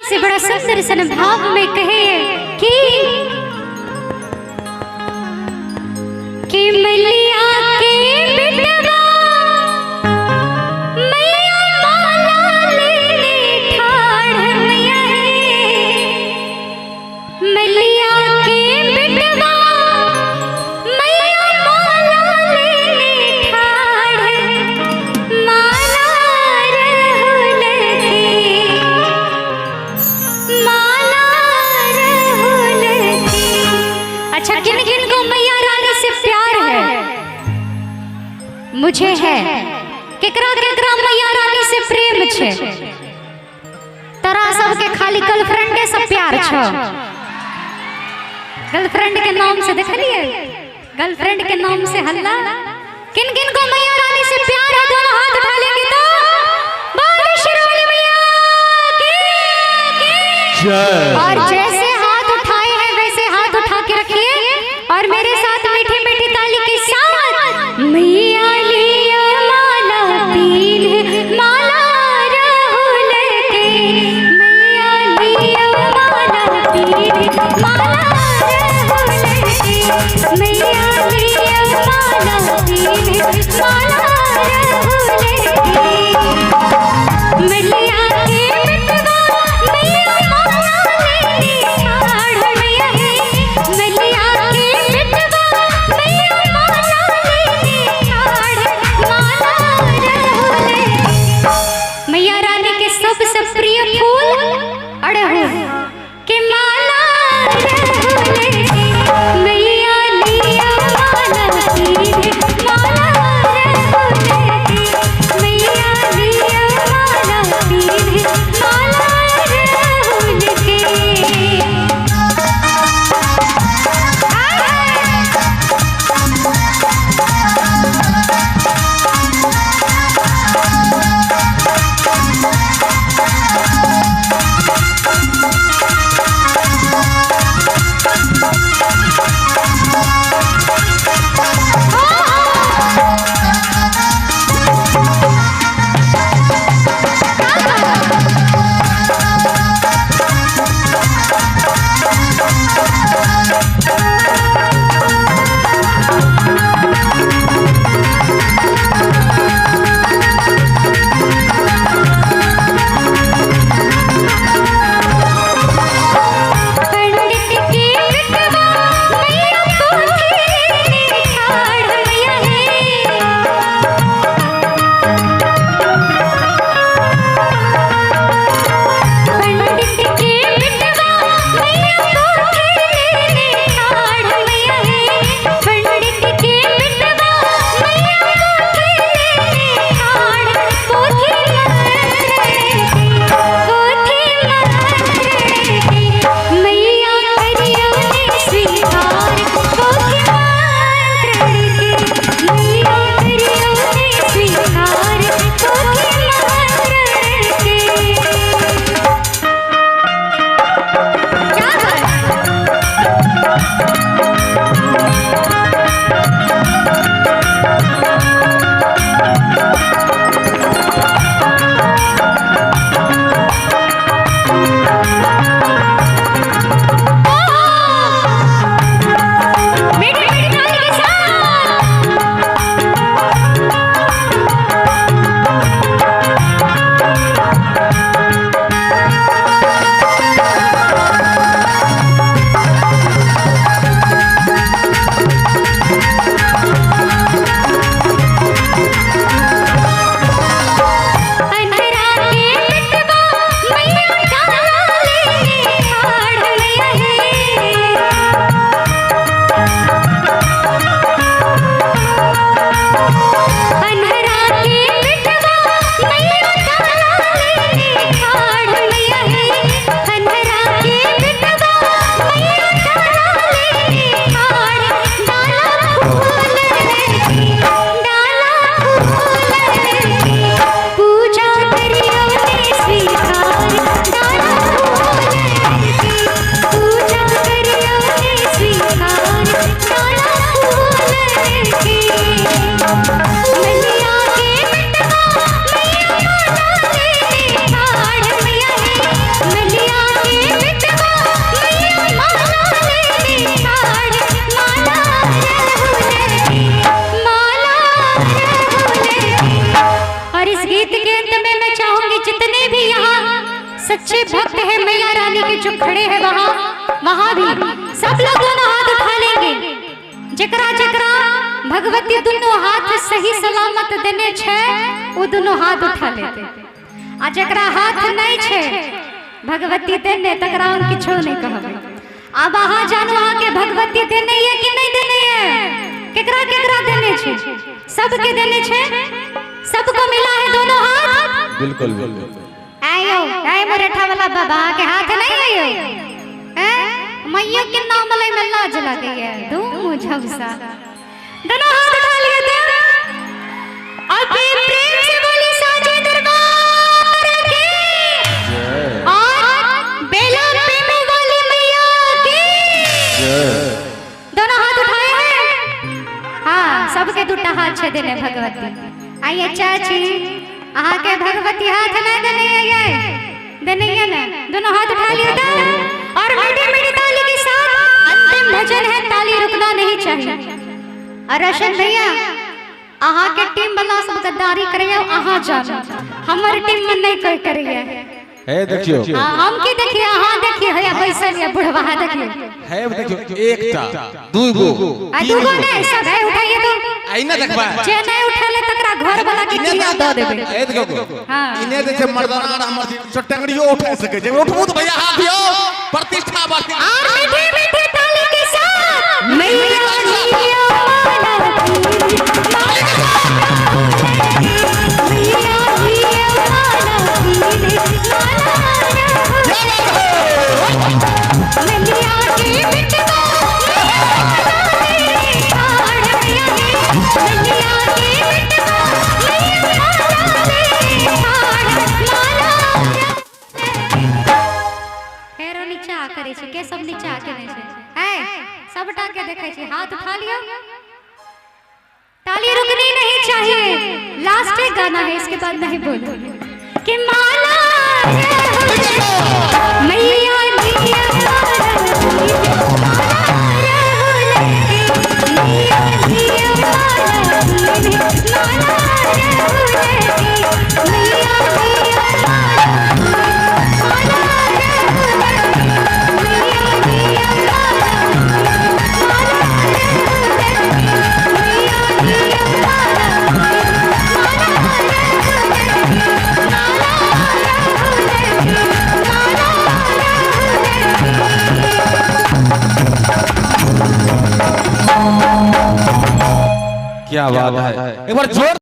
से बड़ा सुंदर सन भाव में कहे कि मलिया के बिटवा मैया माला लेने ठाढ़ मैया हे। मलिया के बिटवा मैया माला लेने ठाढ़, माला रहुल के, माला रहुल के। अच्छा, किन किन को मैया रानी से प्यार है? मुझे है। केकरा केकरा मैया रानी से प्रेम छे? तोरा सबके खाली गर्लफ्रेंडे से प्यार छो। गर्लफ्रेंड के नाम से देखलिए, गर्लफ्रेंड के नाम से हल्ला। किन किन को मैया रानी से प्यार है? दोनों हाथ उठा लेंगे तो बोल शेरवाली मैया की। जय। और जैसे हाथ उठाए हैं वैसे हाथ उठा के रखिए और मेरे साथ मीठी मीठी ताली के साथ, मैया लिया माला पीन माला रहुल के, मैया लिया माला पीन माला रहुल के, मैया लिया माला पीन माला रहुल के। मलिया के बिटवा मैया माला लेने ठाढ़ मैया हे। मलिया के बिटवा मैया माला लेने ठाढ़, माला रहुल। मैया रानी के सबसे प्रिय फूल अड़हुल के, माला रहुल के, मैया लिया माला पीन माला रहुल के, मैया लिया माला पीन माला रहुल के। सच्चे भक्त हैं मैया रानी के जो खड़े हैं वहाँ वहाँ भी सब लोग दोनों हाथ उठा लेंगे। जकरा जकरा भगवती दोनों हाथ सही सलामत देने छे वो दोनों हाथ उठा लेते, आ जकरा हाथ नहीं छे भगवती देने तकरा हम किछो नहीं कहबे। अब अहाँ जानू अहाँ के भगवती देने है कि नहीं देने है? केकरा केकरा देने छे? सबके देने छे? सबको मिला है दोनों हाथ? बिल्कुल बिल्कुल। आयो आय मुरठा वाला बाबा के हाथ नहीं आयो हैं? मैया के नाम ले में लाज लगे है दू झबसा। दोनों हाथ उठा लिए थे। अभी प्रेम से बोली साजे दरबार की और बेला प्रेम वाली मैया की। दोनों हाथ उठाए हैं? हाँ, सबके दूटा हाथ छे देने भगवती। आइए चाची, अहाँ के भगवती हाथ नहीं देने है, देने है ना? दोनों हाथ उठा लिया था और मीठी मीठी ताली के साथ अंतिम भजन है, ताली रुकना नहीं चाहिए। और रोशन भैया अहाँ के टीम वाला सब गद्दारी करैया, अहाँ जानो हमर टीम में नहीं कोई करैया। है देखियो, हाँ, हम की देखिए, अहाँ देखिए, हैया बैसल या बुढ़वा देखिए, है देखियो, एकटा दूगो आ दूगो नहीं सब है उठाइए तो आई ना देखबा, जे नहीं उठेले तकरा घर वाला के क्रिया द देबे। ए देखो, हां इने जे छै मर्दाना और हमर से टंगड़ियो उठा सके छै, उठबू तो भैया हाथ दियो प्रतिष्ठा बाकी। और मीठी मीठी ताली के साथ मैया लियो माला मैया लियो माला मैया के बिटवा मैया के बिटवा फेरो नीचा करे छै के सब नीचा केने छै है सबटा के देखै छै। हाथ उठा लियो, ताली रुकनी नहीं चाहिए। लास्ट एक गाना है, इसके बाद नहीं बोलो कि माला मैया लिया क्या बात है, एक बार जोर